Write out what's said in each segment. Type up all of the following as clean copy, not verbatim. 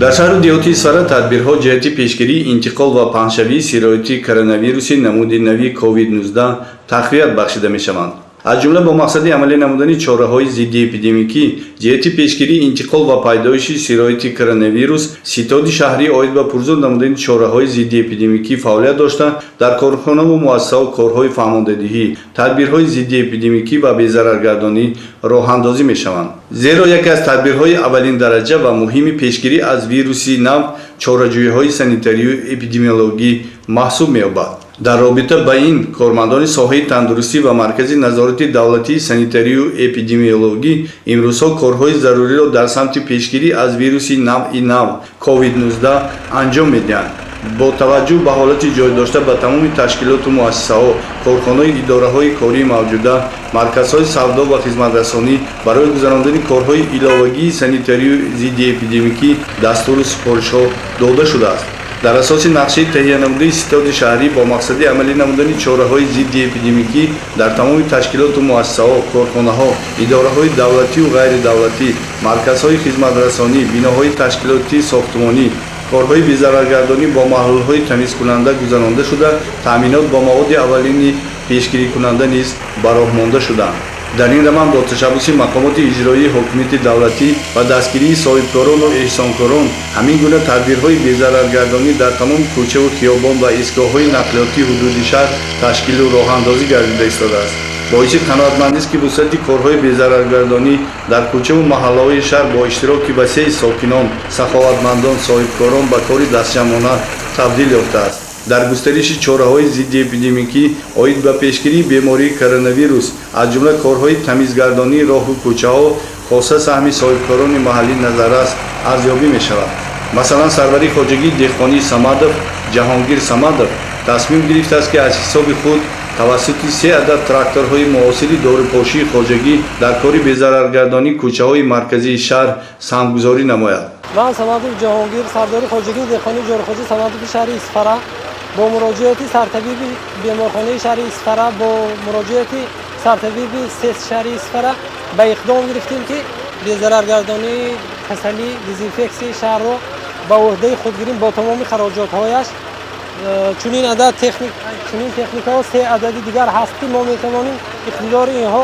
Дар шаҳру деҳоти Исфара тадбирҳо ҷиҳати пешгирии интиқол ва паҳншавии сирояти коронавируси намуди нави COVID-19 тақвият бахшида мешаванд. Аз ҷумла, бо мақсади амалӣ намудани чораҳои зиддиэпидемикӣ ҷиҳати пешгирии интиқол ва пайдоиши сирояти коронавирус, ситоди шаҳрӣ оид ба пурзур намудани чораҳои зиддиэпидемикӣ фаъолият дошта, дар корхонаву муассисаҳо корҳои фаҳмондадиҳӣ, тадбирҳои зиддиэпидемикӣ ва безараргардонӣ роҳандозӣ мешаванд. Зеро яке аз тадбирҳои аввалиндараҷа ва муҳими пешгирӣ аз вируси нав чораҷӯиҳои санитарию эпидемиологӣ маҳсуб меёбад. Дар робита ба ин, кормандони соҳаи тандурустӣ ва Маркази назорати давлатии санитарию эпидемиологӣ имрӯзҳо корҳои заруриро дар самти пешгирӣ аз вируси навъи нав COVID-19 анҷом медиҳанд. Бо таваҷҷӯҳ ба ҳолати ҷойдошта, ба тамоми ташкилоту муассисаҳо, корхонаи идораҳои кории мавҷуда, марказҳои савдо ва хизматрасонӣ барои гузарондани корҳои иловагии санитарию зиддиэпидемикӣ дастуру супоришҳо дода шудааст. Дар асоси нақшаи таҳиянамудаи ситоди шаҳрӣ, бо мақсади амалӣ намудани чораҳои зиддиэпидемикӣ дар тамоми ташкилоту муассисаҳо, корхонаҳо, идораҳои давлатию ғайридавлатӣ, марказҳои хизматрасонӣ, биноҳои ташкилотии сохтмонӣ корҳои безараргардонӣ бо маҳлулҳои тамизкунанда гузаронда шуда, таъминот бо маводи аввалини пешгирикунанда низ ба роҳ монда шуданд. Дар ин раванд, бо ташаббуси мақомоти иҷроии ҳокимияти давлатӣ ва дастгирии соҳибкорону эҳсонкорон, ҳамин гуна тадбирҳои безараргардонӣ дар тамоми кӯчаву хиёбон ва истгоҳҳои нақлиётии ҳудуди шаҳр ташкилу роҳандозӣ гардида истодааст. Боиси қаноатмандист, ки вусъати корҳои безараргардонӣ дар кӯчаву маҳаллаҳои шаҳр бо иштироки васеи сокинон, саховатмандон, соҳибкорон ба кори дастҷамъона табдил ёфтааст. Дар густариши чораҳои зиддиэпидемикӣ оид ба пешгирии бемории коронавирус, аз ҷумла корҳои тамизгардонии роҳу кӯчаҳо, хоса саҳми соҳибкорони маҳаллӣ назаррас арзёбӣ мешавад. Масалан, сарвари хоҷагии деҳқонии Самадов Ҷаҳонгир Самадов тасмим гирифтааст, ки аз ҳисоби худ тавассути се адад тракторҳои муосири дорупошии хоҷагӣ дар кори безараргардонии кӯчаҳои марказии шаҳр саҳмгузорӣ намояд. Ман, Самадов Ҷаҳонгир, сардори хоҷагии деҳқонии Ҷорухоҷа Самадови шаҳри Исфара, бо муроҷиати сартабиби беморхонаи шаҳри Исфара, бо муроҷиати сартабиби СЭС шаҳри Исфара ба иқдом гирифтем, ки безараргардонии касалӣ, дезинфексияи шаҳрро ба ӯҳдаи худ гирем бо тамоми хароҷотҳояш. Чунин адад чунин техникаҳо се адади дигар ҳаст, ки мо метавонем иқтидори инҳо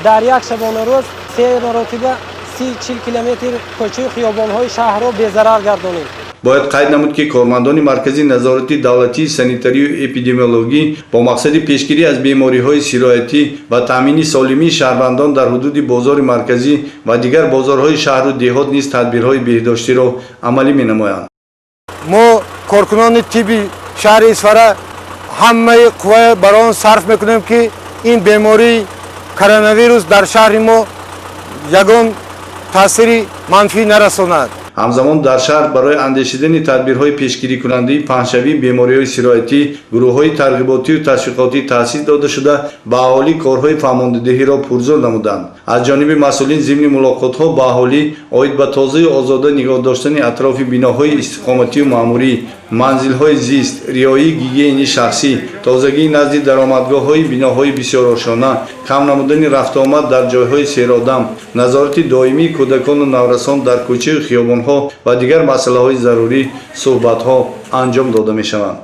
дар як шабонарӯз се маротиба 30-40 километр кӯчаю хиёбонҳои шаҳрро безарар гардонем. Бояд қайд намуд, ки кормандони Маркази назорати давлатии санитарию эпидемиологӣ бо мақсади пешгирӣ аз бемориҳои сироятӣ ва таъмини солимии шаҳрвандон дар ҳудуди бозори марказӣ ва дигар бозорҳои шаҳру деҳот низ тадбирҳои беҳдоштиро амалӣ менамоянд. Мо, коркунони тибби шаҳри Исфара, ҳамаи қувваи бар он сарф мекунем, ки ин бемории коронавирус дар шаҳри мо ягон таъсири манфӣ нарасонад. Ҳамзамон, дар шаҳр барои андешидани тадбирҳои пешгирикунандаи паҳншавии бемориҳои сироятӣ гурӯҳҳои тарғиботию ташвиқотӣ таъсис дода шуда, ба аҳолӣ корҳои фаҳмондадиҳиро пурзур намуданд. Аз ҷониби масъулин зимни мулоқотҳо ба аҳолӣ оид ба тозаю озода нигоҳ доштани атрофи биноҳои истиқоматию маъмурӣ, манзилҳои зист, риояи гигиенаи шахсӣ, тозагии назди даромадгоҳҳои биноҳои бисёрошона, кам намудани рафтуомад дар ҷойҳои серодам, назорати доимии кӯдакону наврасон дар кӯчаю хиёбонҳо ва дигар масъалаҳои зарурӣ суҳбатҳо анҷом дода мешаванд.